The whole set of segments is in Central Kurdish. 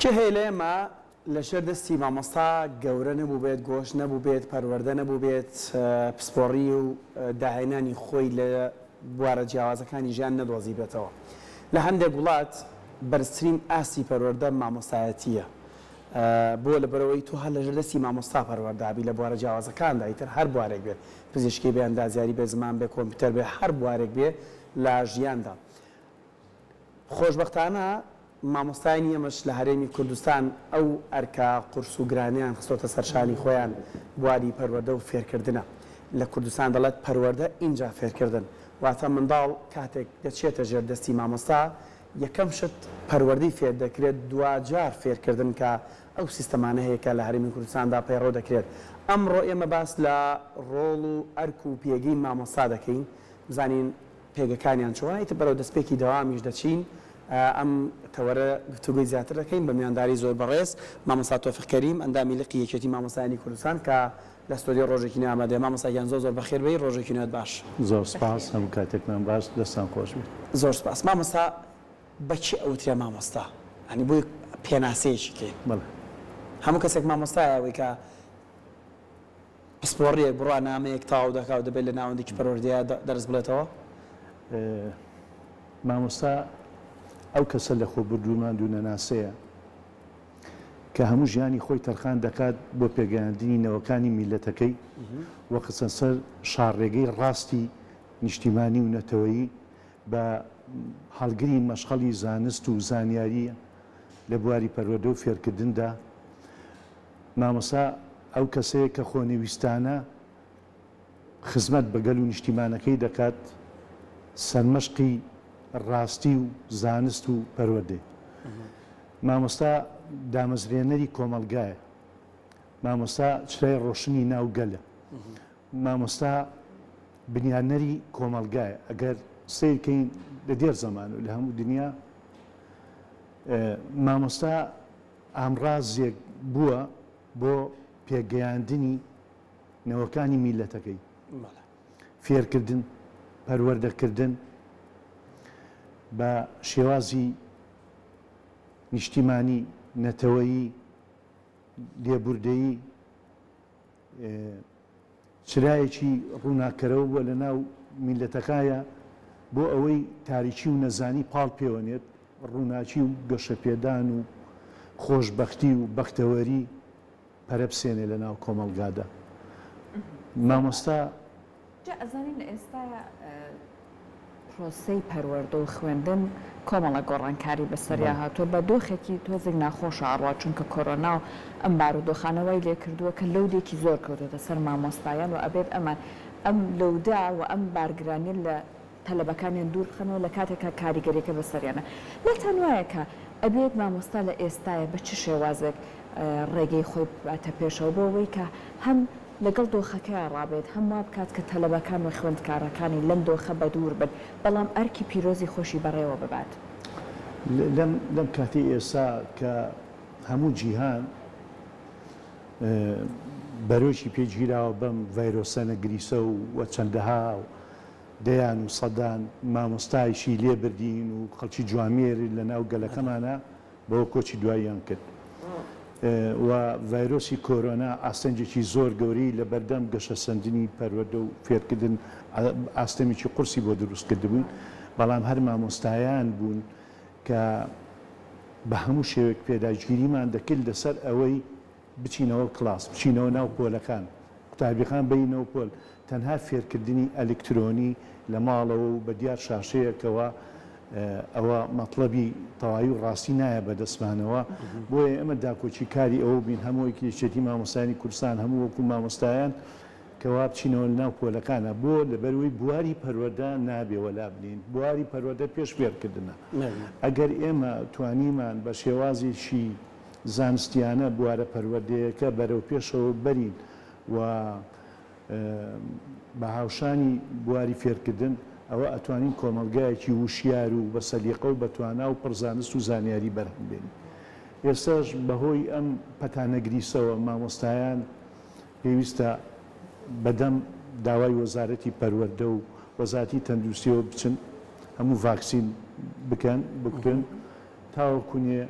کێ هەیە لە ئێمە لەژێر دەستی مامۆستا گەورە نەبووبێت، گۆشت نەبووبێت، پەروەردە نەبووبێت، پسپۆڕی و داهێنانی خۆی لە بوارە جیاوازەکانی ژیان نەدۆزیبێتەوە؟ لە هەندێک وڵات بەرزترین ئاستی پەروەردە مامۆستایەتییە. بۆ؟ لەبەرئەوەی تۆ هەر لەژێر دەستی مامۆستا پەروەردە ئەبی لە بوارە جیاوازەکاندا، ئیتر هەر بوارێک بێ، پزیشکی بێ، ئەندازیاری بێ، زمان بێ، کۆمپیوتەر بێ، هەر بوارێک بێ لە ژیاندا. خۆشبەختانە مامۆستایانی ئێمەش لە هەرێمی کوردستان ئەو ئەرکە قورس و گرانەیان خستۆتە سەر شانی خۆیان، بواری پەروەردە و فێرکردنە. لە کوردستان دەڵێت پەروەردە ئینجا فێرکردن. واتە منداڵ کاتێک دەچێتە ژێر دەستی مامۆستا یەکەم شت پەروەردەی فێر دەکرێت دواجار فێرکردن کە ئەو سیستەمانە هەیە کە لە هەرێمی کوردستاندا پەیڕەو دەکرێت. ئەمڕۆ ئێمە باس لە ڕۆڵ و ئەرک و پێگەی مامۆستا دەکەین، بزانین پێگەکانیان چۆنە، ئیتر بەرەو دەستپێکی دەوامیش دەچین، ئەم تەوەرە گفتوگۆی زیاتر دەکەین بە میوانداری زۆر بەڕێز مامۆستا تۆفیق کەریم ئەندامی لقی یەکێتی مامۆستایانی کوردستان کە لە ستۆدیۆی ڕۆژێکی نوێ ئامادەیە. مامۆستا گیان زۆر زۆر بەخێر بێی، ڕۆژێکی نوێت باش. زۆر سپاس، هەموو کاتێکتان باش، دەستتان خۆش بێت. زۆر سپاس. مامۆستا بە کێ ئەوترێ مامۆستا؟ یانی بۆی پێناسەیەکی کەین. بەڵێ. هەموو کەسێک مامۆستایە ئەوەی کە پسپۆڕییەک، بڕوانامەیەک تەواو دەکا و دەبێت لە ناوەندێکی پەروەردەیە دەرس بڵێتەوە؟ مامۆستا ئەو کەسە لەخۆبوردوو ماندوونەناسەیە کە هەموو ژیانی خۆی تەرخان دەکات بۆ پێگەیاندنی نەوەکانی میللەتەکەی و خستنە سەر شاڕێگەی ڕاستی نیشتیمانی و نەتەوەیی بە هەڵگری مەشخەڵی زانست و زانیاری لە بواری پەروەردە و فێرکردندا. مامۆستا ئەو کەسەیە کە خۆنەویستانە خزمەت بە گەل و نیشتیمانەکەی دەکات، سەرمەشقی ڕاستی و زانست و پەروەردەیە. مامۆستا دامەزرێنەری کۆمەڵگایە. مامۆستا چرای ڕۆشنی ناو گەلە. مامۆستا بنیادنەری کۆمەڵگایە. ئەگەر سەیر کەین لە دێر زەمان و لە هەموو دنیا مامۆستا ئامڕازێک بووە بۆ پێگەیاندنی نەوەکانی میللەتەکەی، فێرکردن، پەروەردەکردن بە شێوازی نیشتیمانی، نەتەوەیی، لێبوردەیی، چرایەکی ڕووناککەرەوە بووە لە ناو میللەتەکایا بۆ ئەوەی تاریکی و نەزانی پاڵ پێوەنێت، ڕووناکی و گەشەپێدان و خۆشبەختی و بەختەوەری پەرە بسێنێ لە ناو کۆمەڵگادا. مامۆستا. جا ئەزانین لە ئێستایا پرۆسەی پەروەردە و خوێندن کۆمەڵە گۆڕانکاری بەسەریا هاتووە بە دۆخێکی تۆزێک ناخۆشە ئەڕوا چونکە کۆرۆنا و ئەم بارودۆخانە وای لێکردووە کە لەودێکی زۆر کەوتۆتە سەر مامۆستایان و ئەبێت ئەمان ئەم لەودا و ئەم بارگرانیە لە تەلەبەکانیان دوور بخەنەوە لە کاتێکا کاریگەریەکە بەسەریانە. لاتان وایە کە ئەبێت مامۆستا لە ئێستایا بە چ شێوازێک ڕێگەی خۆی بباتە پێشەوە بۆ ئەوەی کە هەم لەگەڵ دۆخەکەیا ڕابێت هەم وا بکات کە تەلەبەکان و خوێندکارەکانی لەم دۆخە بەدوور بن بەڵام ئەرکی پیرۆزی خۆشی بەڕێوە ببات؟ لەم لەم کاتەی ئێستا کە هەموو جیهان بەرۆکی پێ گیراوە بەم ڤایرۆسە نەگریسە و چەندەها دەیان و سەدان مامۆستایشی لێ بردین و خەڵکی جوامێر لە ناو گەلەکەمانا بەوە کۆچی دواییان کرد و ڤایرۆسی کۆرۆنا ئاستەنگێکی زۆر گەورەی لە بەردەم گەشەسەندنی پەروەردە و فێرکردن ئاستەمێکی قورسی بۆ دروست کردبووین بەڵام هەر مامۆستایان بوون کە بە هەموو شێوەیەک پێداگیریمان دەکرد لەسەر ئەوەی بچینەوە کڵاس، بچینەوە ناو پۆلەکان، قوتابیەکان بەینەوە پۆل، تەنها فێرکردنی ئەلکترۆنی لە ماڵەوە و بە دیار شاشەیەکەوە ئەوە مەتڵەبی تەواوی و ڕاستی نایە بە دەستمانەوە، بۆیە ئێمە داکۆکی کاری ئەوە بووین هەموو وەک یەکێتی مامۆستایانی کوردستان هەموو وەکو مامۆستایان کەوا بچینەوە لە ناو پۆلەکانا، بۆ؟ لەبەرئەوەی بواری پەروەردە نابێ وەلا بنێین، بواری پەروەردە پێش فێرکردنە، ئەگەر ئێمە توانیمان بە شێوازێکی زانستیانە بوارە پەروەردەیەکە بەرەو پێشەوە بەرین و بە هاوشانی بواری فێرکردن ئەوە ئەتوانین کۆمەڵگایەکی وشیار و بە سەلیقە و بە توانا و پڕ زانست و زانیاری بەرهەم بێنین. ئێستاش بە هۆی ئەم پەتا نەگریسەوە مامۆستایان پێویستە بە دەم داوای وەزارەتی پەروەردە و وەزارەتی تەندروستیەوە بچن هەموو ڤاکسین بکەن بکوتن. تاوەکونێ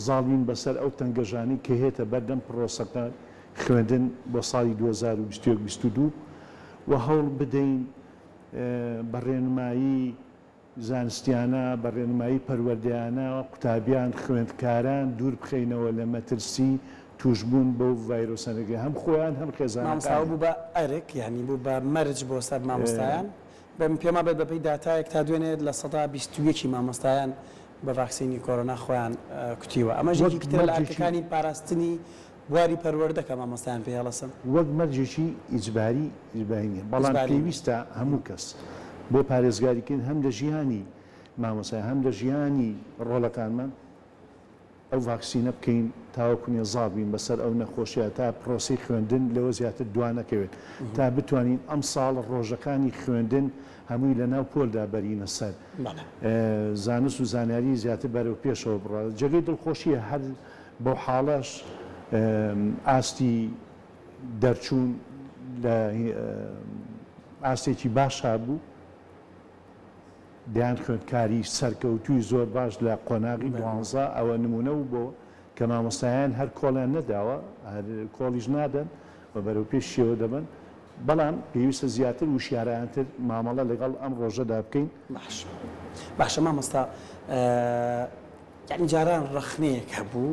زاڵ بین بەسەر ئەو تەنگەژانەی کە هێتە بەردەم پڕۆسەکە خوێندن بۆ ساڵی 2021 22 و هەوڵ بدەین بە ڕێنمایی زانستیانە، بە ڕێنمایی پەروەردەیانە قوتابیان، خوێندکاران دوور بخەینەوە لە مەترسی تووشبوون بەو ڤایرۆسەنەگە هەم خۆیان هەم مامۆستا ئەوە خێزانەکانیان. بوو بە ئەرک یانی بوو بە مەرج بۆ سەر مامۆستایان؟ بە پێم وابێت بەپێی داتایەک تا دوێنێ 21% ی مامۆستایان بە ڤاکسینی کۆرۆنا خۆیان کوتیوە. ئەمەش وەک یەکێکی ترە لە مەرجێکی. ئەرکەکانی پاراستنی بواری پەروەردە کە مامۆستایان پێی هەڵەسن. وەک مەرجێکی ئیجباری ئیجباری نیە بەڵام ئیجباری نیە. پێویستە هەموو کەس بۆ پارێزگاریکردن هەم لە ژیانی مامۆستایان هەم لە ژیانی ڕۆڵەکانمان ئەو ڤاکسینە بکەین تاوەکو نێ زاڵ بین بەسەر ئەو نەخۆشیە تا پرۆسەی خوێندن لەوە زیاتر دوانەکەوێت تا بتوانین ئەمساڵ ڕۆژەکانی خوێندن هەمووی لەناو پۆلدا بەرینە سەر زانست و زانیاری زیاتر بەرەو پێشەوە بڕوات جێگەی دڵخۆشیە هەر بەو حاڵەش ئاستی دەرچوون لە ئاستێکی باشا بوو. دەیان خوێندکاری سەرکەوتووی زۆر باش لە قۆناغی دوانزە ئەوە نموونە بوو بۆ کە مامۆستایان هەر کۆڵیان نەداوە، هەر کۆڵیش نادەن و بەرەو پێشیەوە دەبەن، بەڵام پێویستە زیاتر وشیارانەتر مامەڵە لەگەڵ ئەم ڕۆژەدا بکەین. باش باشە مامۆستا یانی جاران ڕەخنەیەک هەبوو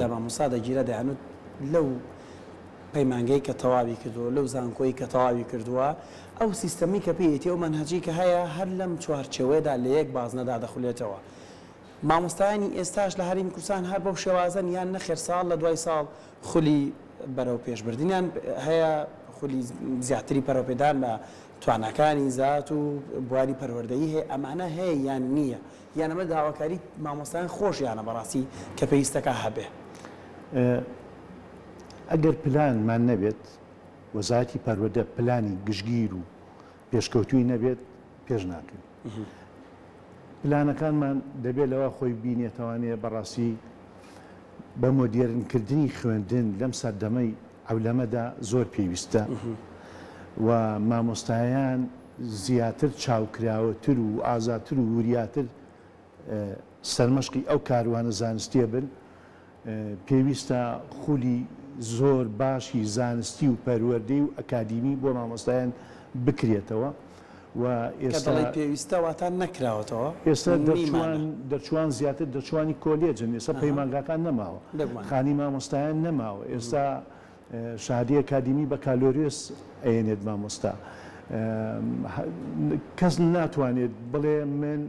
لە مامۆستا دەگیرا دەیانوت لەو پەیمانگەی کە تەواوی کردووە لەو زانکۆی کە تەواوی کردووە ئەو سیستەمی کە پێیەتی ئەو مەنهەجی کە هەیە هەر لەم چوارچێوەیەدا لە یەک بازنەدا دەخولێتەوە مامۆستایانی ئێستاش لە هەرێمی کوردستان هەر بەو شێوازەن یان نەخێر ساڵ لە دوای ساڵ خولی بەرەو پێشبردنیان هەیە خولی زیاتری پەرەپێدان بە تواناکانی زات و بواری پەروەردەیی هەیە ئەمانە هەیە یان نییە یان ئەمە داواکاری مامۆستایان خۆشیانە بەڕاستی کە پێویستەکا هەبێ؟ ئەگەر پلانمان نەبێت، وەزارەتی پەروەردە پلانی گشتگیر و پێشکەوتووی نەبێت، پێش ناکەوین. پلانەکانمان دەبێت لەوە خۆی بینێتەوانێ بەڕاستی بە مۆدێرنکردنی خوێندن لەم سەردەمەی عەولەمەدا زۆر پێویستە و مامۆستایان زیاتر چاوکراوەتر و ئازاتر و وریاتر سەرمەشقی ئەو کاروانە زانستیە بن، پێویستە خولی زۆر باشی زانستی و پەروەردەی و ئەکادیمی بۆ مامۆستایان بکرێتەوە و کە ئێستا. دەڵێی پێویستە واتا نەکراوەتەوە، ئێستا نیمانە. دەرچووان دەرچووان زیاتر دەرچووانی کۆلێجن، ئێستا پەیمانگاکان نەماوە، بێگومان. خانی مامۆستایان نەماوە، ئێستا شەهادەی ئەکادیمی بەکالۆریۆس ئەیەنێت مامۆستا. کەس ناتوانێت بڵێ من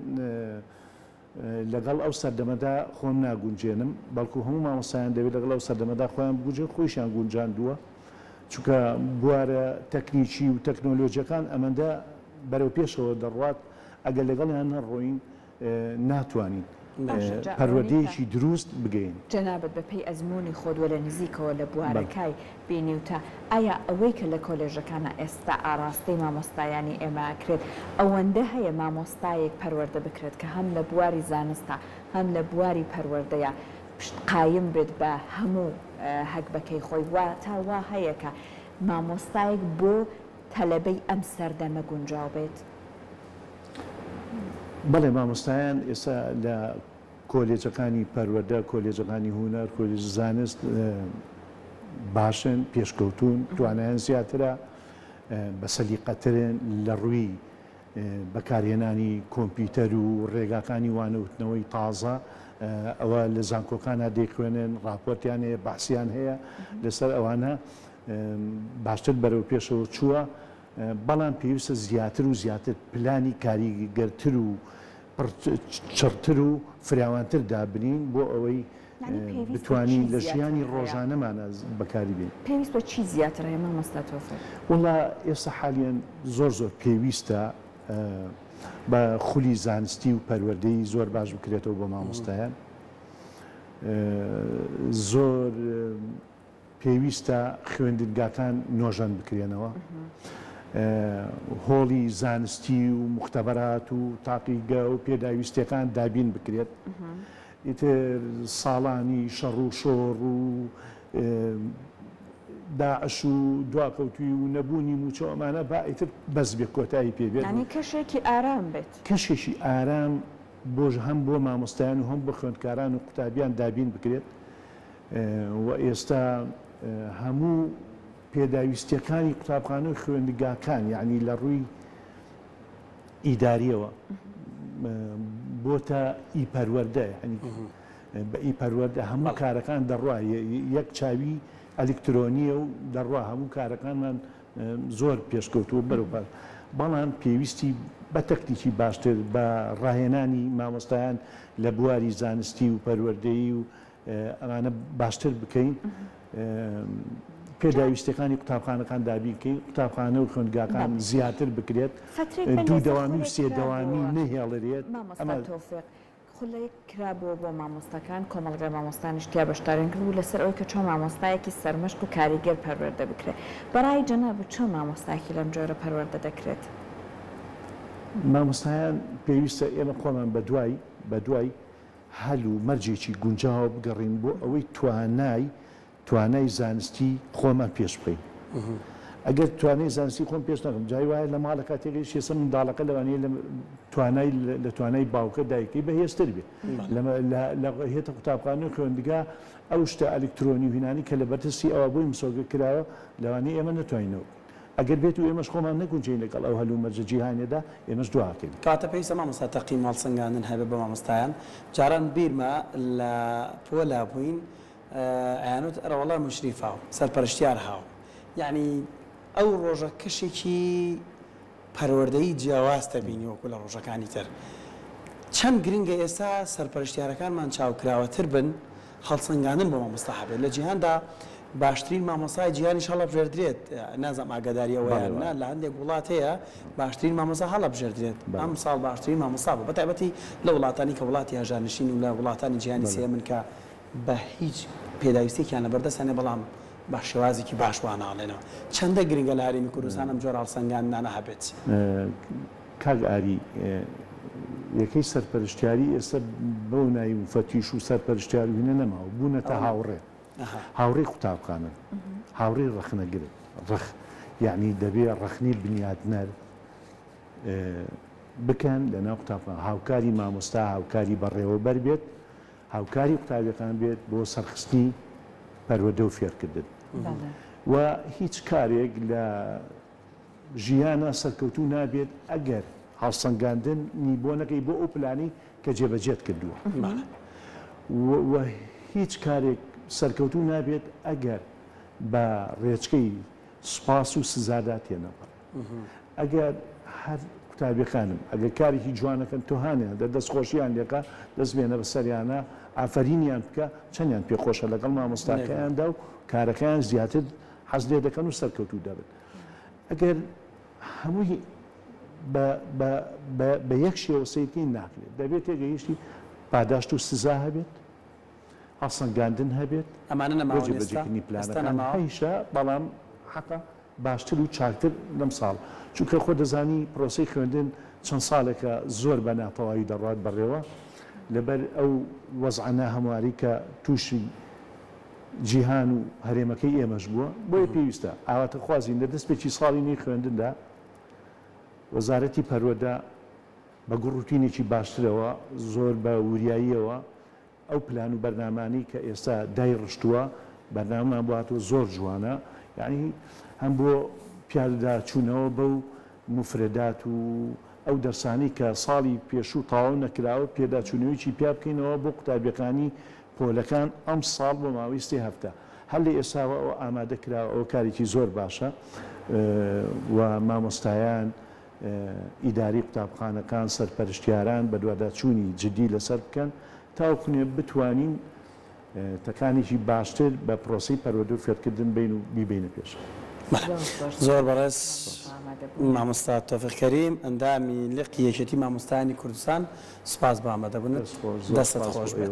لەگەڵ ئەو سەردەمەدا خۆم ناگونجێنم، بەڵکو هەموو مامۆستایان دەبێت لەگەڵ ئەو سەردەمەدا خۆیان بگونجێن، خۆیشیان گونجاندووە، چونکە بوارە تەکنیکی و تەکنۆلۆجیەکان ئەمەندە بەرەو پێشەوە دەڕوات، ئەگەر لەگەڵیان نەڕۆین ناتوانین باشە جا ئەوەی کە پەروەردەیەکی دروست بگەین. جەنابت بە پێی ئەزموونی خۆت وە لە نزیکەوە لە بەڵێ. بوارەکای بینیوتە، ئایا ئەوەی کە لە کۆلێژەکانا ئێستا ئاڕاستەی مامۆستایانی ئێمە ئەکرێت ئەوەندە هەیە مامۆستایەک پەروەردە بکرێت کە هەم لە بواری زانستا هەم لە بواری پەروەردەیا پشت قایم بێت بە هەموو هەگبەکەی خۆی واتا وا هەیە کە مامۆستایەک بۆ تەلەبەی ئەم سەردەمە گونجاو بێت؟ بەڵێ مامۆستایان ئێستا لە کۆلێجەکانی پەروەردە، کۆلێجەکانی هونەر، کۆلێجی زانست باشن، پێشکەوتوون، توانایان زیاترە، بە سەلیقەترن لە ڕووی بەکارهێنانی کۆمپیوتەر و ڕێگاکانی وانەوتنەوەی تازە، ئەوە لە زانکۆکانا دەیخوێنن، ڕاپۆرتیان هەیە، بەحسیان هەیە لەسەر ئەوانە، باشتر بەرەو پێشەوە چووە. بەڵام پێویستە زیاتر و زیاتر پلانی کاریگەرتر و پڕ چڕتر و فراوانتر دابنێین بۆ ئەوەی یانی پێویست بە چی بتوانین لە زیاتر ژیانی هەیە؟ ڕۆژانەمانا بەکاری بێنین. پێویست بە چی زیاتر هەیە مامۆستا تۆفیق؟ وەڵا ئێستا حالیەن زۆر زۆر پێویستە بە خولی زانستی و پەروەردەیی زۆر باش بکرێتەوە بۆ مامۆستایان زۆر پێویستە خوێندنگاکان نۆژەن بکرێنەوە، هۆڵی زانستی و موختەبەرات و تاقیگە و پێداویستیەکان دابین بکرێت. ئیتر ساڵانی شەڕ و شۆڕ و داعش و دواکەوتووی و نەبوونی مووچە و ئەمانە با ئیتر بەس بێ کۆتایی پێ بێت. یانی کەشێکی ئارام بێت. کەشێکی ئارام. بۆ هەم بۆ مامۆستایان و هەم بۆ خوێندکاران و قوتابیان دابین بکرێت و ئێستا هەموو پێداویستیەکانی قوتابخانە و خوێندگاکان یانی لە ڕووی ئیداریەوە بۆتە ئی پەروەردە یانی بە ئی پەروەردە هەموو کارەکان دەڕوا یەک چاوی ئەلیکترۆنیە و دەڕوا هەموو کارەکانمان زۆر پێشکەوتووە بەرەو پاش بەڵام پێویستی بە تەکنیکی باشتر بە ڕاهێنانی مامۆستایان لە بواری زانستی و پەروەردەیی و ئەمانە باشتر بکەین پێداویستیەکانی قوتابخانەکان دابین کەین قوتابخانە و خوێندگاکان زیاتر بکرێت دوو دەوامی و سێ دەوامی نەهێڵرێت. مامۆستا تۆفیق خولێک کرابووە بۆ مامۆستاکان، کۆمەڵگای مامۆستانیش تیا بەشداریان کردبوو لەسەر ئەوەی کە چۆن مامۆستایەکی سەرمەشق و کاریگەر پەروەردە بکرێت. بەڕای جەنابت چۆن مامۆستایەکی لەم جۆرە پەروەردە دەکرێت؟ مامۆستایان پێویستە ئێمە خۆمان بەدوای بەدوای هەل و مەرجێکی گونجاوە بگەڕێین بۆ ئەوەی توانای توانای زانستی خۆمان پێش بخەین. ئەگەر توانای زانستی خۆم پێش نەخەم جاری وایە لە ماڵەکە تێگەیشتی ئێستا منداڵەکە لەوانەیە لە توانای لە توانای باوکە دایکەی بەهێزتر بێ لە هێتە قوتابخانە و خوێندگا ئەو شتە ئەلکترۆنی و هینانی کە لە بەردەستی ئەوە بۆی مسۆگە کراوە لەوانەیە ئێمە نەتوانینەوە ئەگەر بێت و ئێمەش خۆمان نەگونجێین لەگەڵ ئەو هەلومەرجە جیهانیەدا ئێمەش دواکەوین. کەواتە پێویستە مامۆستا تەقیم و هەڵسەنگاندن هەبێت بۆ مامۆستایان جاران بیرمە لە پۆلا بووین ئەیانوت ئەرەوەڵا موشریف هاو سەرپەرشتیار هاو یەعنی ئەو ڕۆژە کەشێکی پەروەردەیی جیاواز دەبینی وەکو لە ڕۆژەکانی تر چەند گرنگە ئێستا سەرپەرشتیارەکانمان چاوکراوەتر بن هەڵسەنگاندن بۆ مامۆستا هەبێت لە جیهاندا باشترین مامۆستای جیهانیش هەڵەبژێردرێت نازانم ئاگاداری ئەوەیان نا لە هەندێک وڵات هەیە باشترین مامۆستا هەڵەبژێردرێت ئەم ساڵ باشترین مامۆستا بوو بەتایبەتی لە وڵاتانی کە وڵاتی هەژارنشین و لە وڵاتانی جیهانی سێیەمن کە بە هیچ پێداویستیەکیان لەبەردەستیا نیە بەڵام بە شێوازێکی باش وانە ئەڵێنەوە. چەندە گرنگە لە هەرێمی کوردستان ئەم جۆرە هەڵسەنگاندنانە هەبێت؟ کاک ئاری، یەکەی سەرپەرشتیاری ئێستا بەو ناوی موفەتیش و سەرپەرشتیار و هینە نەماوە، بوونەتە هاوڕێ، هاوڕێی قوتابخانەن، هاوڕێی ڕەخنەگرن، ڕەخ یەعنی دەبێ ڕەخنەی بنیاتنەر بکەن لەناو قوتابخانە، هاوکاری مامۆستا، هاوکاری بەڕێوەبەر بێت، هاوکاری قوتابیەکان بێت بۆ سەرخستنی پەروەردە و فێرکردن و هیچ کارێک لە ژیانا سەرکەوتوو نابێت ئەگەر هەڵسەنگاندن نی بۆ نەکەی بۆ ئەو پلانەی کە جێبەجێت کردووە و هیچ کارێک سەرکەوتوو نابێت ئەگەر بە ڕێچکەی سوپاس و سزادا تێنەپەڕی. ئەگەر هەر قوتابیەکانم ئەگەر کارێکی جوان ئەکەن تۆ هانیان دە دەست خۆشیان لێکە دەست بێنە بە سەریانا ئافەرینیان بکە چەندیان پێ خۆشە لەگەڵ مامۆستاکەیاندا و کارەکەیان زیاتر حەز لێ دەکەن و سەرکەوتوو دەبن ئەگەر هەمووی بە بە بە بە یەک شێوە سەیر کەین ناکرێت دەبێت تێگەیشتی پاداشت و سزا هەبێت هەڵسەنگاندن هەبێت ئەمانە بۆ نەماون ئێستا جێبەجێکردنی ئێستا پلانەکان نەماوە؟ هەیشە بەڵام حەقە باشتر و چاکتر لەم ساڵ چونکە خۆت دەزانی پرۆسەی خوێندن چەند ساڵێکە زۆر بە ناتەواوی دەڕوات بەڕێوە لەبەر ئەو وەزعە ناهەموارەی کە تووشی جیهان و هەرێمەکەی ئێمەش بووە بۆیە پێویستە ئاواتەخوازین لە دەستپێکی ساڵی نوێی خوێندندا وەزارەتی پەروەردە بە گوڕوتینێکی باشترەوە زۆر بە وریاییەوە ئەو پلان و بەرنامانەی کە ئێستا دایڕشتووە بەرنامەمان بۆ هاتووە زۆر جوانە یانی هەم بۆ پیادا چوونەوە بەو موفرەدات و ئەو دەرسانەی کە ساڵی پێشوو تەواو نەکراوە پێداچوونەوەیەکی پیا بکەینەوە بۆ قوتابیەکانی پۆلەکان ئەمساڵ بۆ ماوەی سێ هەفتە هەر لە ئێستاوە ئەوە ئامادە کراوە ئەوە کارێکی زۆر باشە و مامۆستایان ئیداری قوتابخانەکان، سەرپەرشتیاران بەدواداچوونی جدی لەسەر بکەن تاوەکونێ بتوانین تەکانێکی باشتر بە پرۆسەی پەروەردە و فێرکردن بەین و بیبەینە پێشەوە. بەڵێ زۆر بەڕێز مامۆستا تۆفیق کەریم ئەندامی لقی یەکێتی مامۆستایانی کوردستان سوپاس بۆ ئامادەبوونت دەست خۆش زۆر دەستت سوپاس بۆ خۆش بێت. ئێوە.